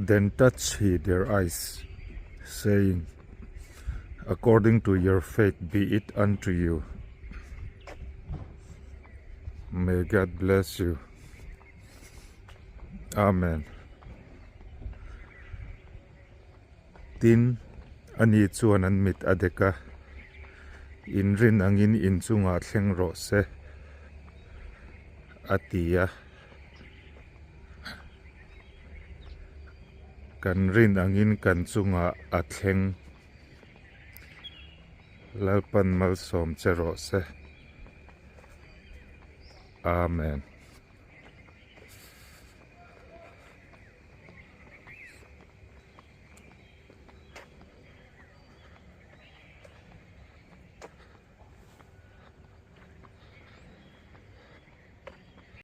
Then touched he their eyes, saying, According to your faith be it unto you. May God bless you. Amen. Tin, ani chuan an mit a dek a, In rin angin in chungah thleng rawh se, a ti a. Kan rin angin kan chungah a thleng. Lalpan malsawm che rawh se. Amen.